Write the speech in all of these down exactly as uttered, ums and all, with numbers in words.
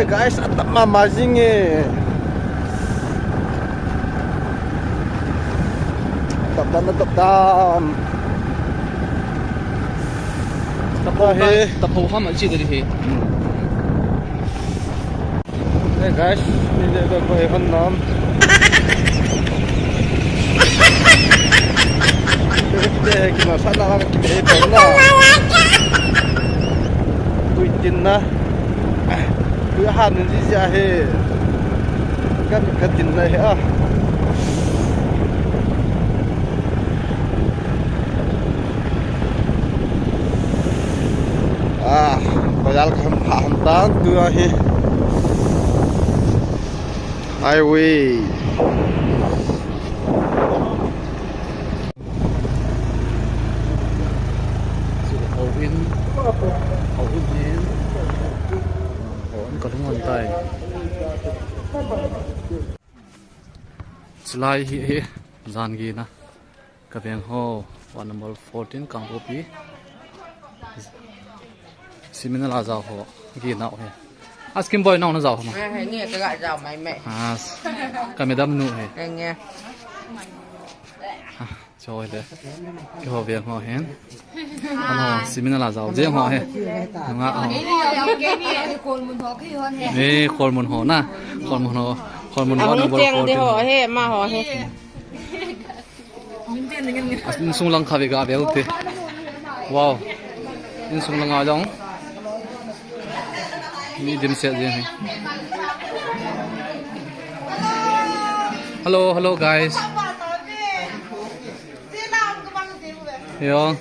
Guys, atap mama jing e. Atap dan, atap dan. Atap ho, he. Atap ho ham a chi dari he. Hey guys, ni le ko e hon nam. Te ki ma sa na la ki be ko na. Tui tin na. Tui han ni ja he. Ka ka tin na he a. Ah, bazar ka ham, ham tan tu ahi. Highway. Chu houin, houin hin, houin ka lhung hon tai. Chulai hi, hi, jan gina. Ka veng ho, ward number fourteen, Kangpokpi. Seminar la jao ho, gina ho hi. As Kim Boy nong na jao ho ma. Nge, nge, ka ga jao mai mai. As, ka madam nu hi. Nge, nge. Ah, choi le. Keiho veng ho hin. Ano, seminar la jao jeng ho hi. Nga ho. Eh, Kholmun ho na. Kholmun ho. Kholmun ho. Ahung number cheng de fourteen ho hi, ma ho hi. As insung lang kha ve ga ve u te. Wow. Insung lang a jong. Mi dim set jeng hi. Hello, hello guys. Yo.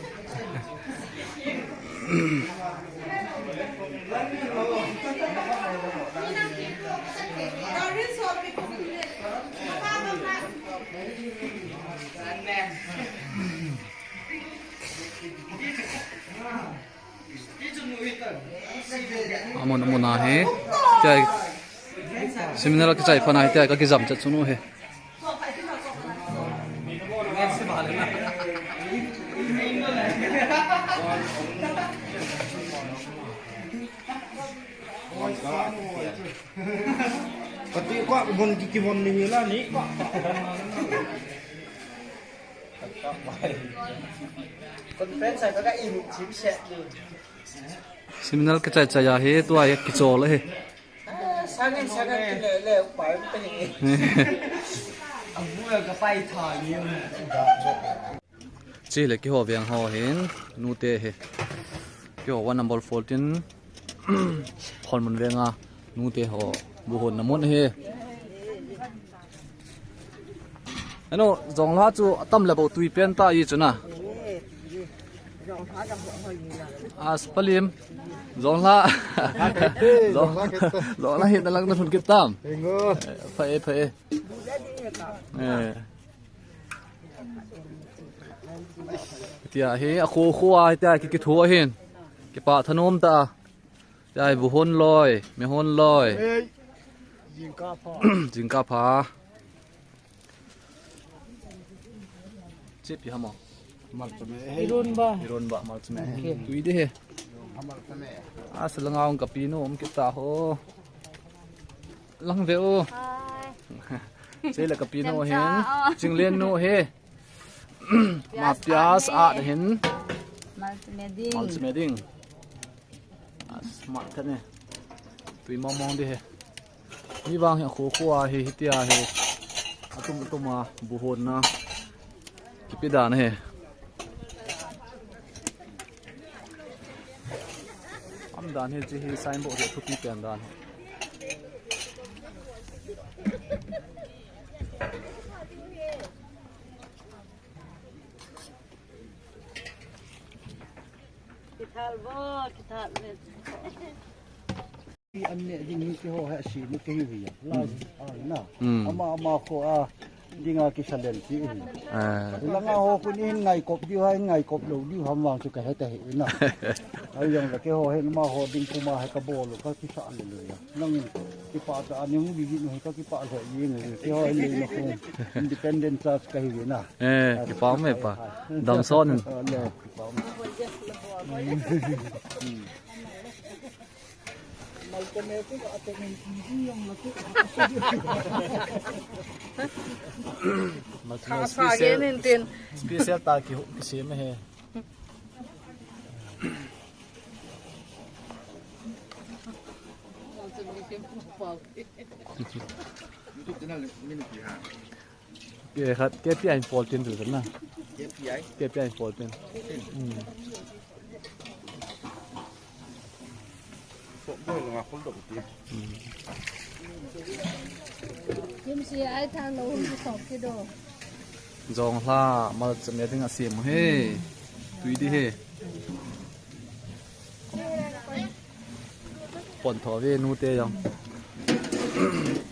Amun, amun ahi. Tia seminar kichai phat ahi, tia ka kijam chat sunu hi. Kati ko bon ki, ki bon ni la ni. Conference a ka in chim set ni. Seminar kichai chai ahi, tua hi kichol ahi. Ah, sangin, sangin, kile le, upai um te. Abu ka pai tha ni. Chule keiho veng ho hin, nute hi. Keiho ward number fourteen, Kholmun veng a, nute ho, bu hon na mun hi. Ano, jonglha chu atam le bou tui pen ta i chu na. As palim. Jonglha. Jong-, jonglha hi na lang na lhun kit tam. Pha e, pha e. Eh. Tia hi, a khu khu a, tia ki, kithu ahin. Kipa thanom ta. Tia hi bu hon loi, me hon loi. Jingkah pha. Jingkah pha. Chip hi hamo. Malchame. Iron ba. Iron ba, malchame. Okay. Tui de he. Malchame. Asa lang aung ka pinu, um kita ho. Lang ve u. Hai. Chule ka pinu hin. Chinglen nu hi. Ma pias a hin. Malchame ding. Malchame ding. As mat khat ne. Tui mong mong di he. Hi vang hi khu khu a hi, hitia hi. Atum atum a bu hon na. Kipe dan hi. Am dan hi chi hi signboard hi thupi pen dan hi. Kithal bo, kithal le. An ne ding ni keiho hi asi ni kei hi ya. La, hmm, a na. Hmm. Ama, ama kho a dinga kisa lel ti hi. Ah. Langa ho khu ni hin ngai kop diu ha, ngai kop lou diu ham vang chu ka he ta hi na. Ai jong la keiho hin ama ho ding kuma hi ka bol u ka kisa lel u ya. Nang kipa ta ani hung bi bi nu hi ka kipa le yi ni. Keiho hin le na khu. Independent Church ka hi na. Eh, kipa me pa. Damson. Ah, le, kipa me. Tha sa special, gen in tin. Special ta ki, kisem e. YouTube channel min ipi ham? Ke khat, K P I fourteen tu na. K P I? K P I fourteen. Hmm. Kim si ai thang lo, hung sok ki do. Jong hla, mal cham ya ding a sem he. Tui di he. Pon tho ve, nu te jong.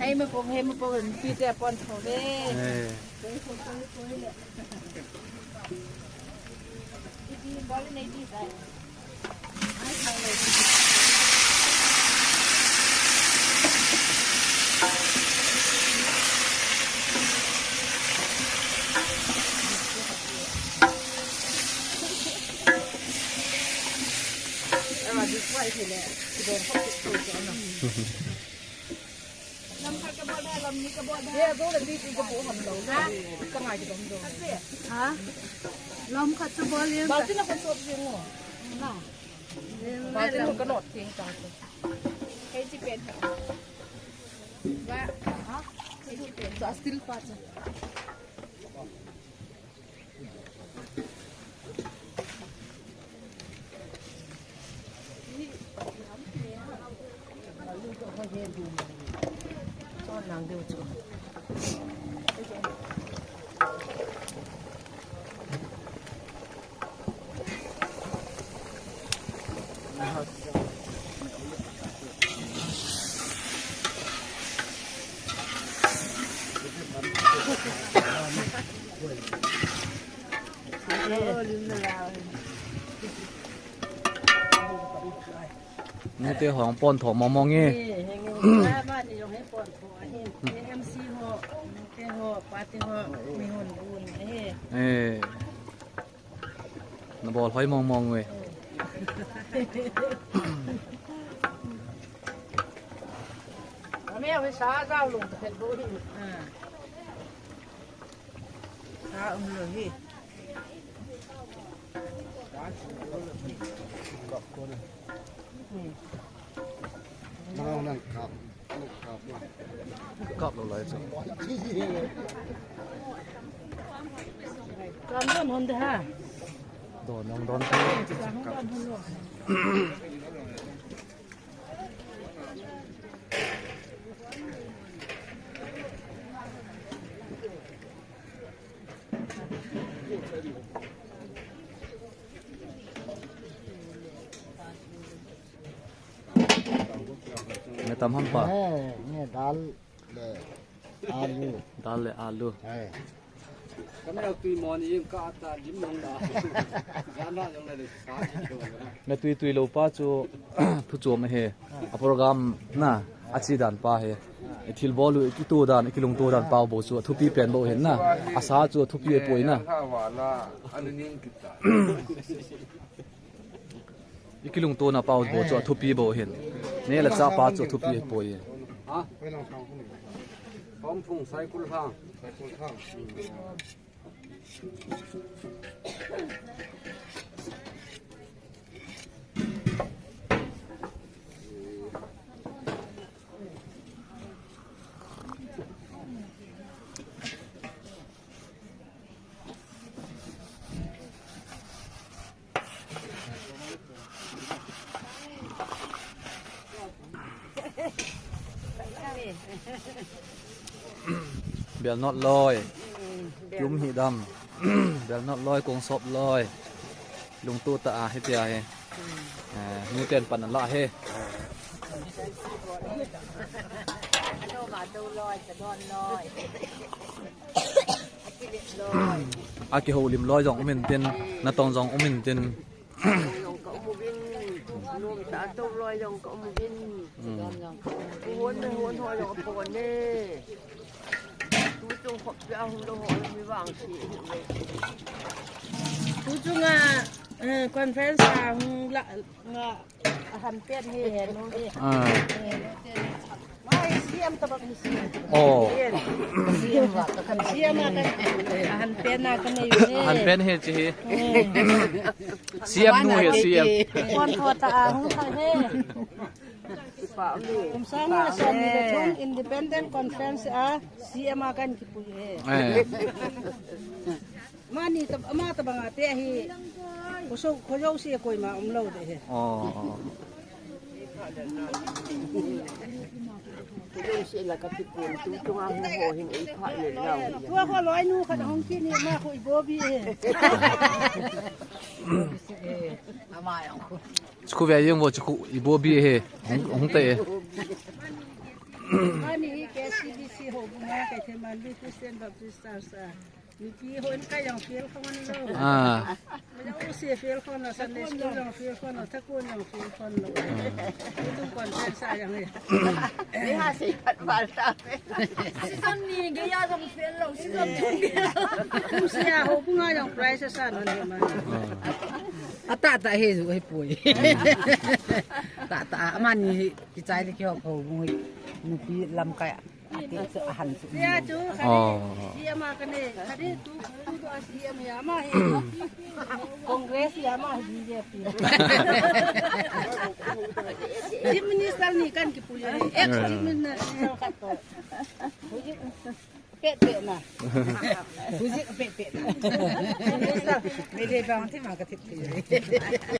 Hei ma pong, hei ma pong, pi te pon tho ve. Eh. Ha? Lom khat chu bol in. Baltin a kon sop jing o. Na. Baltin a kon sop jing ta. Kei chi pen. Ba. Ha? Kei chi pen. Sa steel pa cha. Nute hong pon tho mong mong e. Eh, heng e, ba, ba, ni jong he pon tho ahin. Eh, M C ho, nute ho, pate ho, mi hon bun, eh. Eh. Na bol hoi mong mong e. Ame, ame sa jao lung ta phet bo hi. Ah. Sa um lo hi. Nang nang kap. Kap lo lai chu. Kan don hon de ha. Don nang don. Kan don hon lo. Nge tam ham pa? Nge, nge dal le alu. Dal le alu. Hai. Ka neo tui mo ni jing ka ta lim nong da. Jana jong le sa ki ko. Me tui tui lo pa chu thu chom he. A program na a chi dan pa he. I thil bol u, i kito dan, i kilungto dan pa bo chu a thupi pen bo hin na. A sa chu a thupi e poi na. I kilungto na pa bo chu a thupi bo hin. Ne la cha pa chu a thupi e poi. Ha? Hom phung sai kul hang. Bel not loi. Kium hi dam. Bel not loi, kong sop loi. Lungto ta a, hitia hi. Eh, nu ten pan la he. A kihoulim loi jong um in tin, natong jong um in tin. Jong ka um uvin, nom ta to loi jong ka um uvin. Hmm. Hon, hon, hon, jong ka pon e. Tu chung khop pia hung lo ho mi vang si. Tu chunga, eh, conference a hung la, nga, Ahan pen hi he nu hi. Ah. Mai siam tabang hi siam. Oh. Siam a kan. Ahan pen a kan nei hi. Ahan pen hi chi hi. Siam nu hi siam. Kon tho ta a hung ta hi. Kum sang le som ni le thum Independent Conference a siam a kan kipui hi. Eh. Mani tab-, ama tabang a te hi. Khoso, khoso si koima umlou de he. Oh. Khoso si la ka ti kun tu tu a hu ho hin ei pha le lau. Tua ko loi nu khat hong ki ni ma ko i bobi he. Ama yang ko. Chu khu ve jeng vo chu khu i bobi he. Hung, hung te e. Mani hi K C B C ho bu ma ka the man bi Christian Baptist Church a. Mipi hon ka jong fiel khon lo. Ah. Jong u se fiel khon lo, Sunday school jong fiel khon lo, thakun jong fiel khon lo. Tum kon pen sa jong e. Ni ha se khat bal ta. Season ni ge ya jong fiel lo, season ni ge ya. Kum sia ho bunga jong prize sa non he ma. Ata ta he ju he poi. Ta ta amani kichai le ki ho ho bunga nupi lamkai. Ati chu ahan chu. Ya chu, oh. Khadi, C M a kane, khadi tu, tu tu a C M ya ma hi. Congress ya ma hi B J P. Chief Minister ni kan kipui ya. Ex Chief Minister khat to. Pet pet na. Huji pet pet na. Minister, me de bang the ma ka thip thip.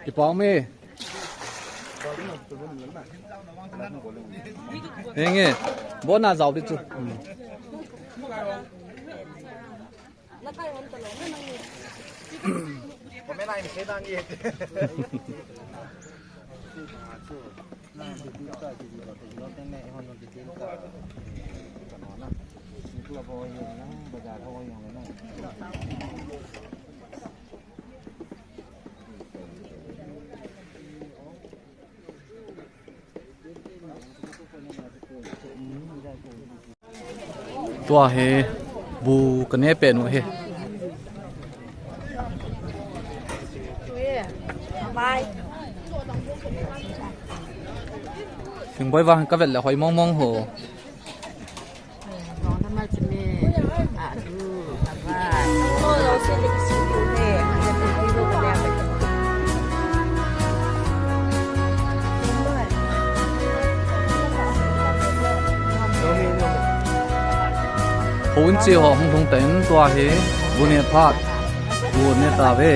Kipah me. Henge, bona jao di chu. Hmm. Tua hi bu ka ne peh nu hi. Thingboi vang ka vet le hoi mong mong ho. Houin che ho hung lhung tan tua hi bu ne phat, bu ne tave.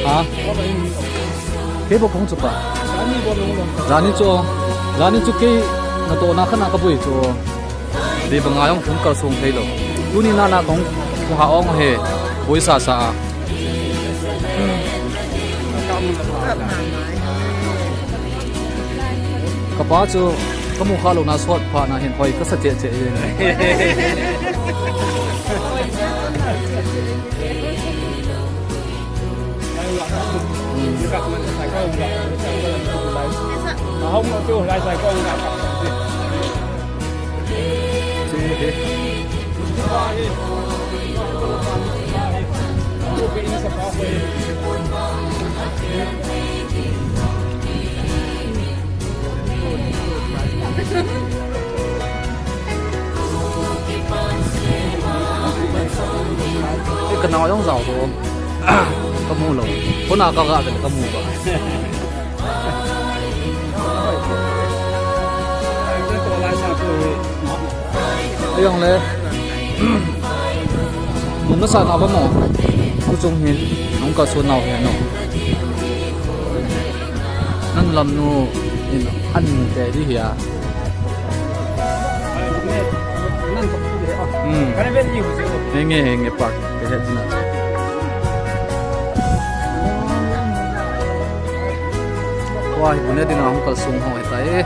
Ha? Kei bou kahung chu pa. Jani chu, jani chu kei natohna khat na kaboi chu. Dei banga jong kahung kalsong thei lou. Tuni nana kahung, kahung ha ong he. Boi sasa a. Hmm. Kapa chu kamu kha louna sot phat na hin hoi kasa cheh cheh e. Ka nao jong jao ko. Ka mu lou. Ko na ka ga ka mu ba. Ayong le. Mun na sa na ba mo. Ku chung hin. Nong ka so nao hin no. Nan lam nu in an te di hia. Hmm. Henge, henge, pak. Ke het na. Wa hi bu ne ding a hung kal sung ho hi ta e.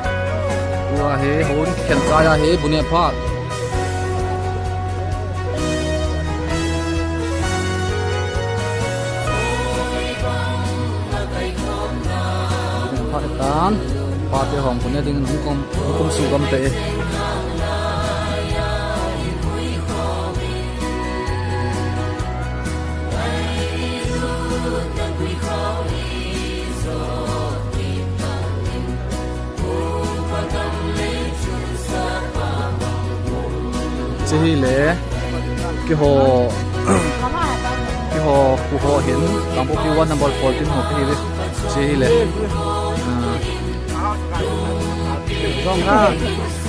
Wa hi hon khen ta ya hi bu ne pha. Pha tan, pa te hong bu ne ding hung kom, hung kom su gam te. Che hi le, kiho, kiho, ku ho hin, Kangpokpi one number fourteen ho ki hi le. Che hi le. Ah. Jong ha,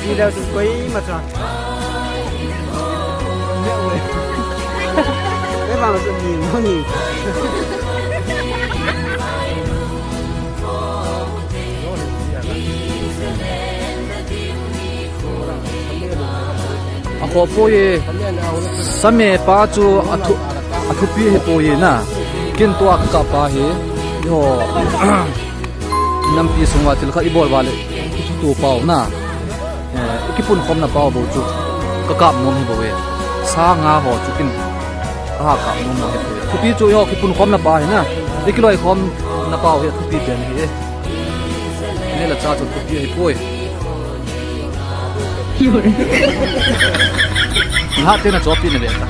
ki le tu koi ma cha. Koi ma ma tu ni, ma ni. A kho poi e, same pa chu a thu, a thupi hi poi e na. Kin tua ka pa hi, i ho, nampi sunga thil khat i bol va le, i thu tu pau na. Eh, i kipun khom na pau bou chu, ka kap nom hi bou e. Sa nga ho chu kin, ka ha kap nom na hi bou e. Thupi chu i ho kipun khom na pa hi na. I kiloi khom na pau hi thupi pen hi e. Ne la cha chu thupi hi poi. Nilhah te na chopi na ve ta.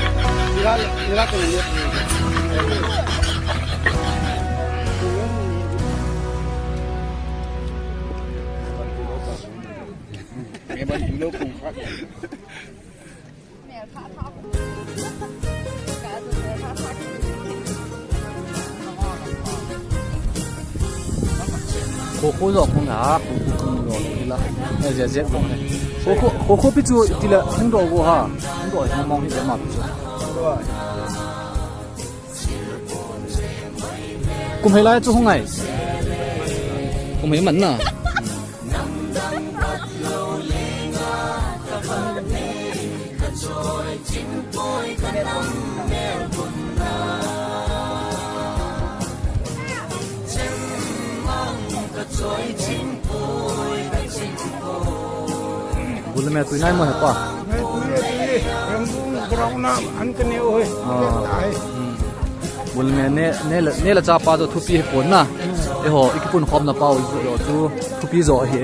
Kho kho jo kong ha, kho kho kong jo kong la. Eh, je je kong ne. Kho kho, kho kho pi chu ti la, hung do go ha. Hung do, hung mong hi ma pi chu. Kum hei lai chu hung ai. Kum hei man na. Bul me tui nai mo he pa. Nai tui, tui. Yang bu ground na an ka ne o he. Ah. Ai. Hmm. Bul me ne, ne la, ne la cha pa to thupi he pon na. E ho, i kipun khom na pa u jo chu thupi jo he.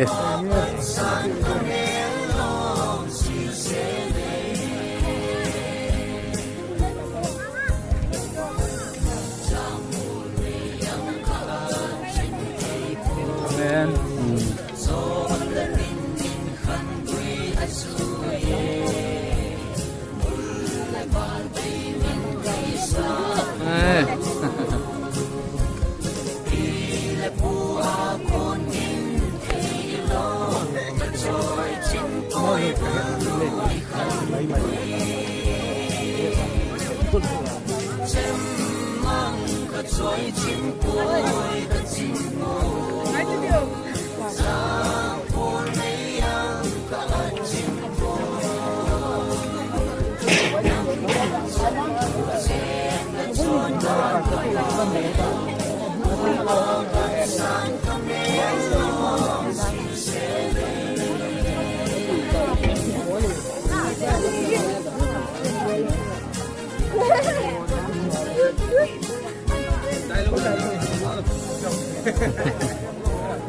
Amen. Hmm. Eh.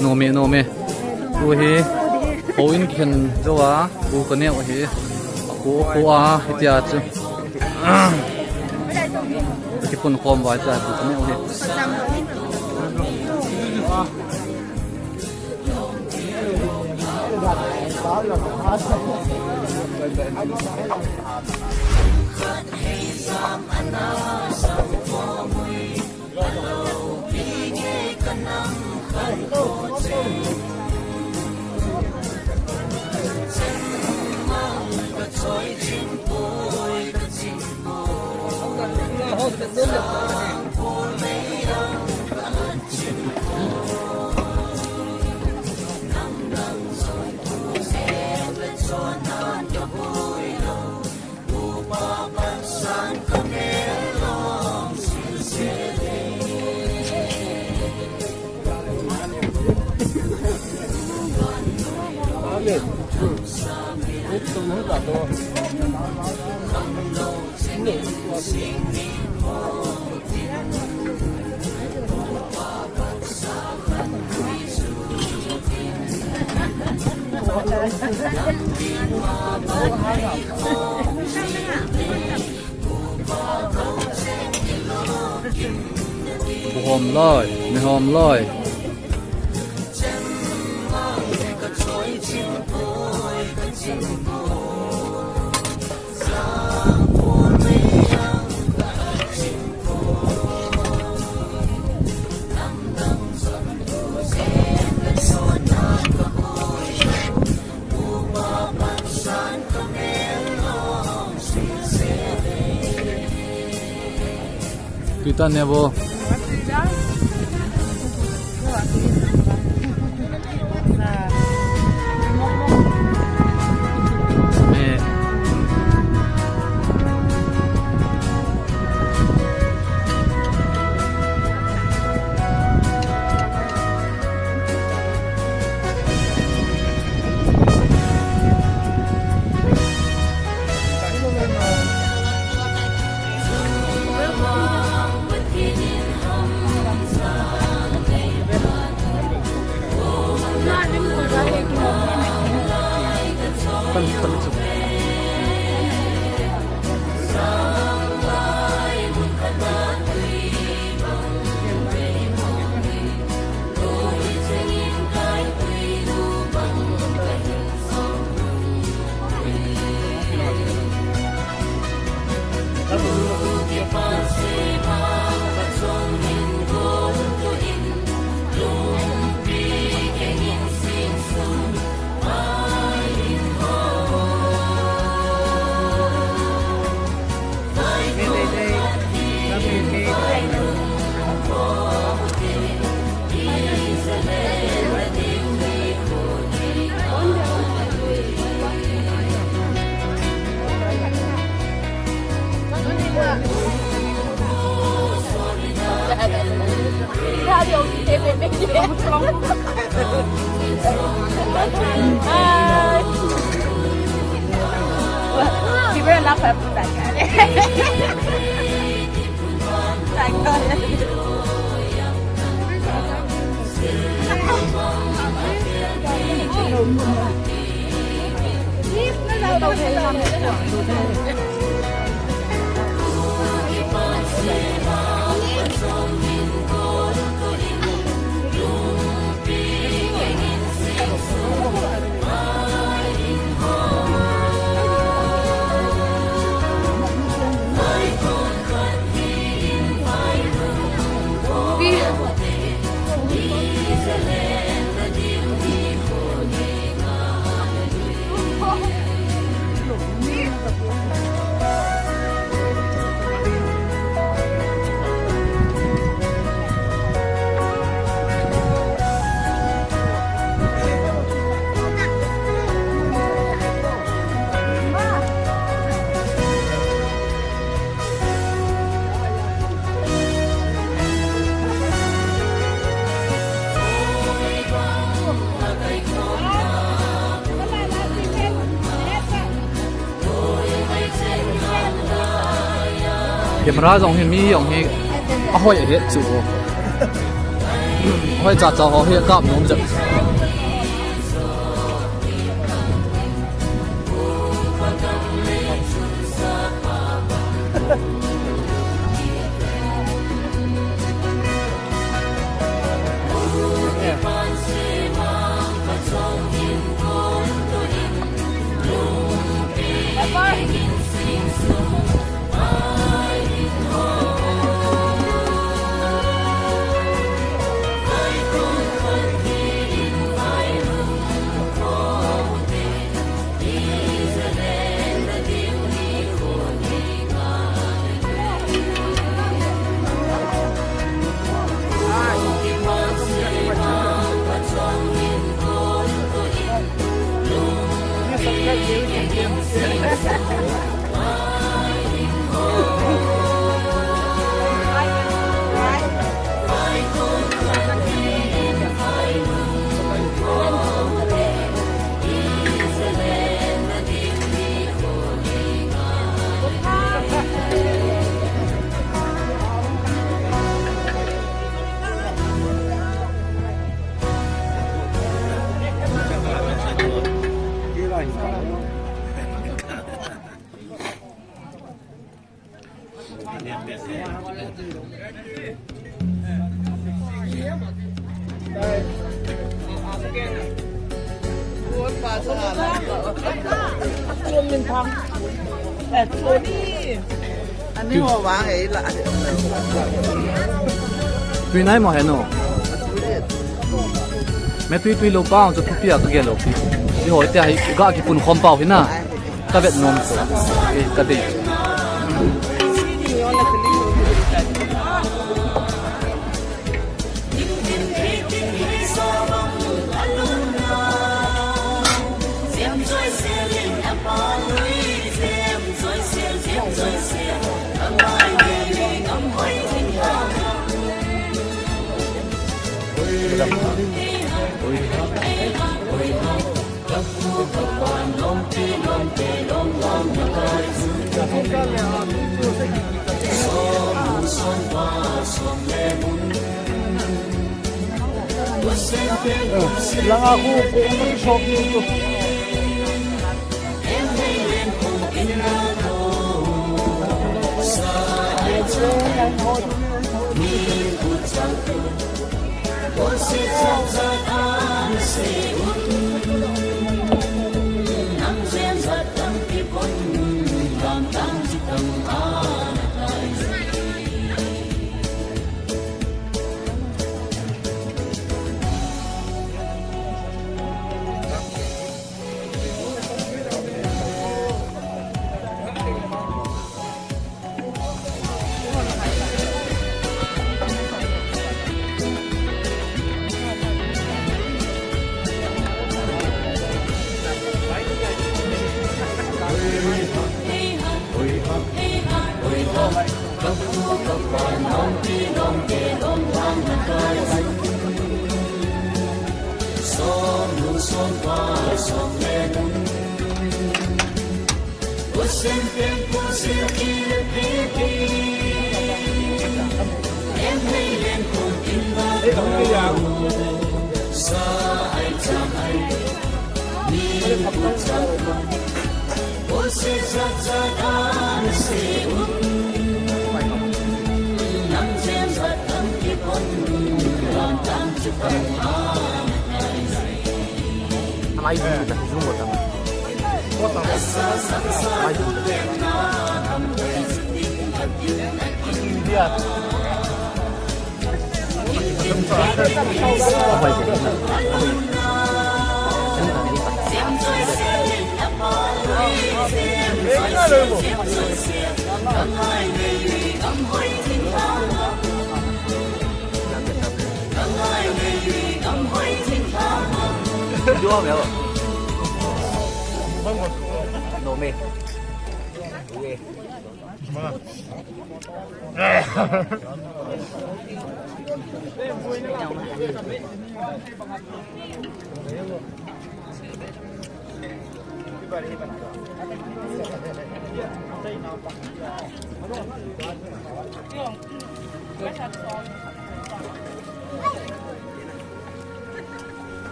Nom e, nom e. Tu hi, houin kikhen jou a, bu ka neh u ahi. Khu, khu a, hitia chu. Kipun khom vai ta, bu ka neh u ahi. Bu hom loi, mi hom loi. Kita nebo. Camera jong hi mi jong hi ahoi ahet chu. Ahoi cha cha ho hi kap nom jep. Tui nai mo heno. Me tui tui lou pa chu thupi a ka gel lou pi. Ti ho te hi ga kipun khom pau hi na. Ka vet nom chu. Ka dei. Langa khu khu khu shop ni tu.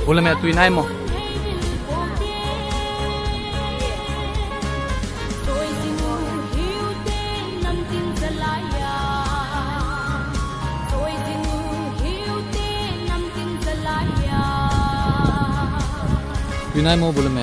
Ule me tui nai mo. Tui nai mo bul me.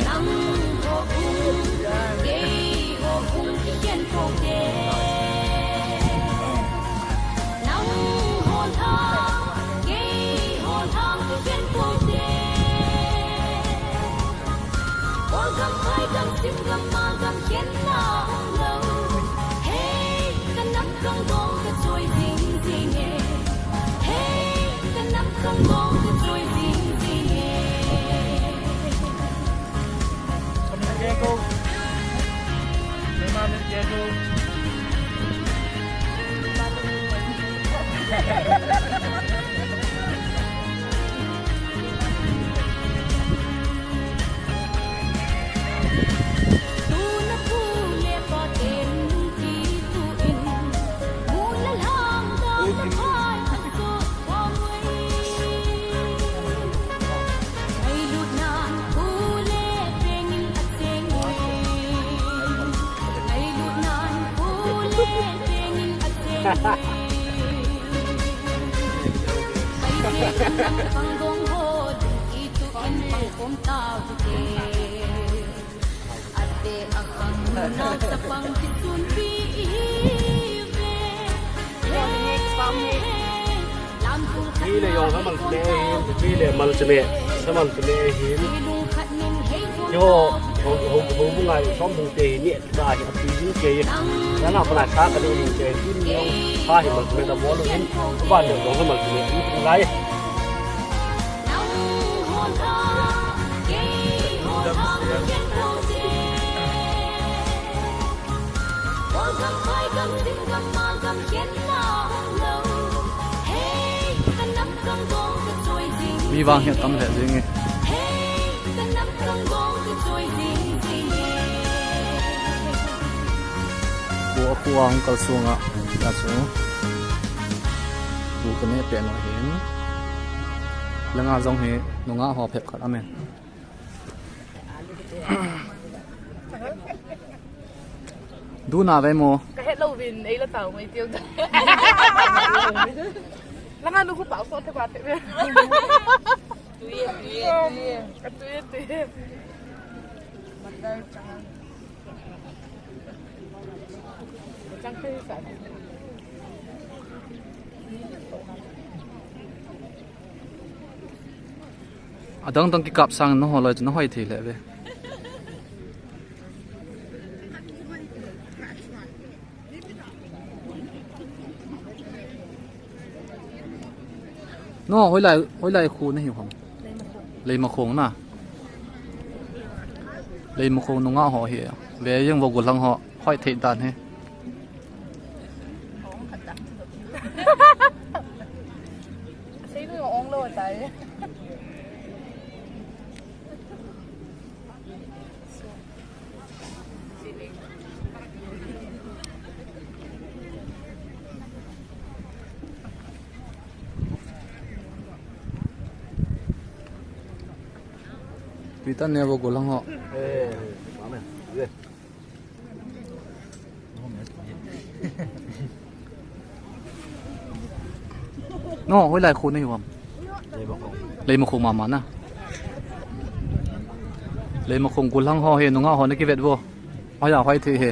Hi le jong samal chune hin, hi le mal chune, samal chune hin. Yo, ho, ho, ho, bu ngai, som bu te ni, ta hi, pi ni ke. Na na pa na sa ka ni ke, ni yo, ha hi mal chune da bol hin, ba le jong samal chune, ni lai. Mi vang hi tam le jing e. Bu a khu a hung kal sunga, ta chu. Bu ka ne pe no hin. Langa jong hi, nunga ho phep khat amen. Du na ve mo. Ka het lo vin, ei la tao mai tiu da. Langa nu khu pao so the ba the ve. Tuye, tuye, tuye. Ka tuye, tuye. Matar chang. Chang the sa. Adang dang kikap sang na ho lai chu na hoi thei le ve. No, hoilai, hoilai khu na hi ham. Leimakhong na. Leimakhong nunga ho hi. Ve jeng vo gollhang ho. Hoi thei dan hi. Sei nu ong lo tai. Tui tan ne vo gollhang ho. Eh, amen. Ye. No, hoilai khu na hi ham. Leimakhong. Leimakhong mama na. Leimakhong gollhang ho hi nunga ho na kivet vo. Hoiya hoi thei hi.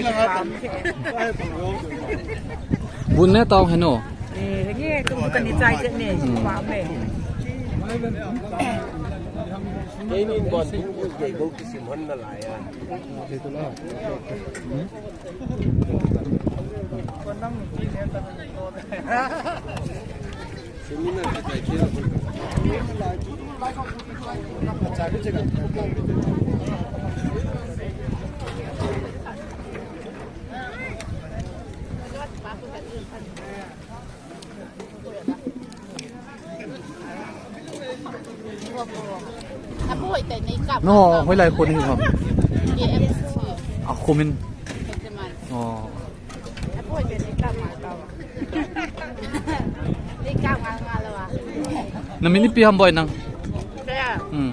Bun ne tao heno. Eh, nge, tu, tu kan ni chai je ne. Hmm. Pa me. Keini bon bun bun ke go kisim hon na lai a. No, hoilai khu nahi ham? K M C. A khu min. K M C. Oh. Na min ipi ham boi nang? Kaya. Hmm.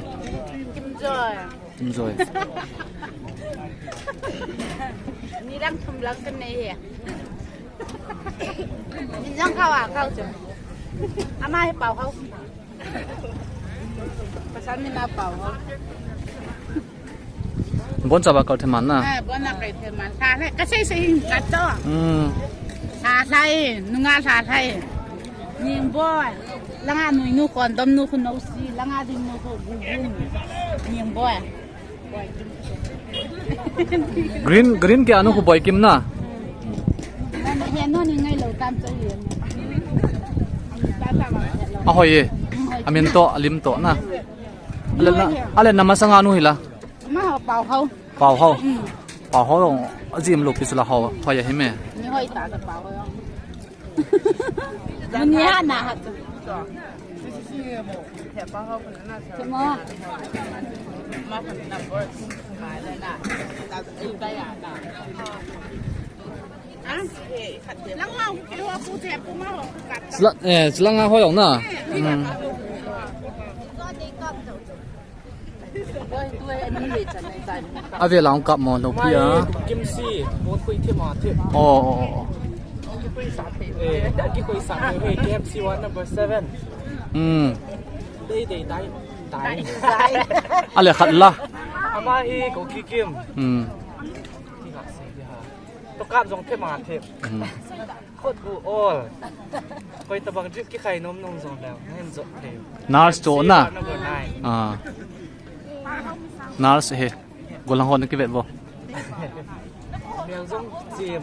Kim Joy. Kim Joy. Ni lang thum lang kan nei he. Min jang khawa khau chu. Ama hi pau khau. Pasal min a pau khau. Bon chaba kal theman na. Eh, bon a kal theman. Sa le, ka sei sei hin ka to. Hmm. Sa sai, nunga sa sai. Ning boi. Langa nui nu kon dom nu khu no si. Langa ding nu khu gu gu. Ning boi. Green, green ke anu khu boi kim na. He no ni ngai lo tam cho ye. A hoi ye. A min to, a lim to na. Ale na, ale na masanga nu hi la. Ma ho pau ho. Pau ho. Mm. Pau ho lo. A jim lo pi su la ho. Hoi ya hi me. Ni hoi ta ta pau ho. Ni ha na ha tu. Kemo. Sila, eh, sila nga hoyong na. Hmm. Ave lang kap mo lo pia. Kim si, bon khui thi ma thi. Oh, oh, oh. Eh, da ki khui sa, eh, K M C one number seven. Hmm. Dei, dei, dai, dai. Ale khat la. Ama hi ko ki kim. Hmm. To kap jong thi ma thi. Hmm. Khut gu ol. Koi tabang drip kikhai nom nom jong leu. Nen jot thei. Nurse cho na. Number nine. Ah. Nurse he. Golang hon kivet vo. Mel jong chim.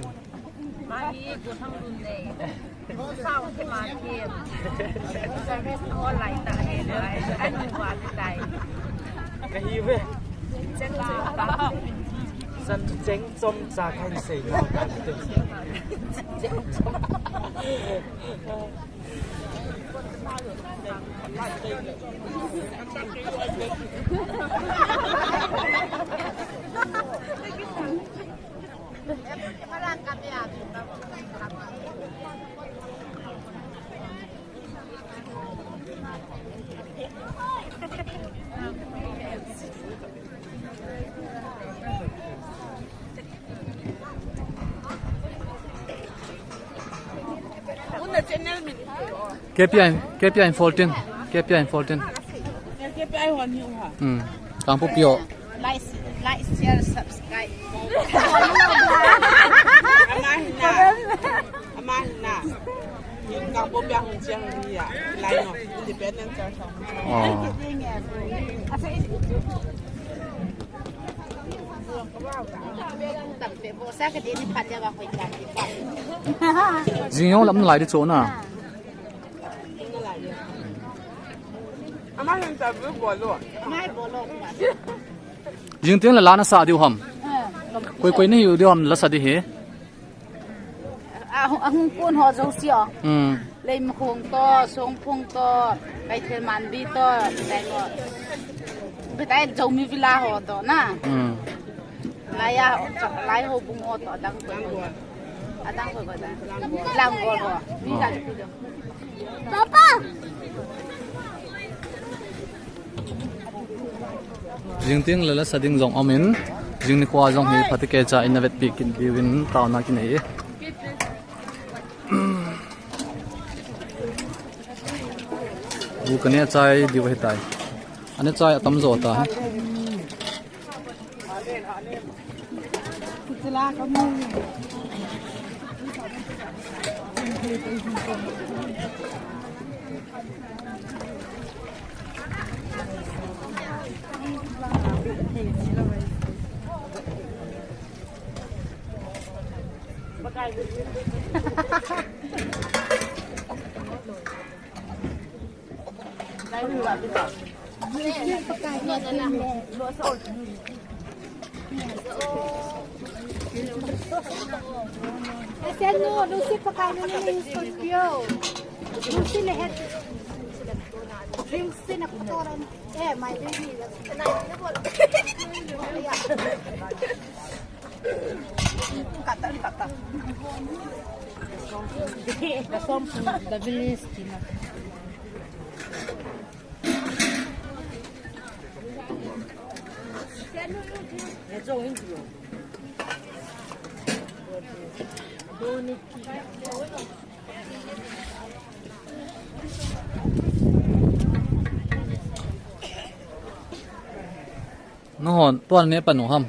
Ma hi golang lun nei. Go sao thi ma thi. Service ho lai ta he lai. Anu wa tai. Ka hi ve. Chen ba. San cheng chom cha kan sei na. K P I, K P I in fourteen, K P I in fourteen. K P I hon hi u ha. Hmm. Kangpokpi o. Like, like, share, subscribe. Ama hi na. Ama hi na. Yung Kangpokpi a hung chiang ni ya. Lai no. Independent church. Oh. Jing jong lam lai di cho na. Jing tieng le la na sa diu ham. Koi koi na hiu diu ham la sa di hi. A hung, a hung kun ho jouse o. Hmm. Leimakhong to, Songphong to, Kaithel Manbi to, tai ko. Betai Zomi Villa ho to na. Hmm. Lai a, lai ho bung ho to, adang koi koi. Adang koi koi da. Langgol ho. Ni ka. Papa. Jing tieng le la sa ding jong um in, jing nikho jong hi phatecha in na vetpi kit diu in taona kinei e. Bu ka neh chai diu ahi tai. A neh chai atam jo ta. Ese no, Lucy pakai na ni Scorpio. Lucy le het. Drinks se na kutoran. Eh, my baby. The song from the village, Tina. Nahon tuan ne panu ham.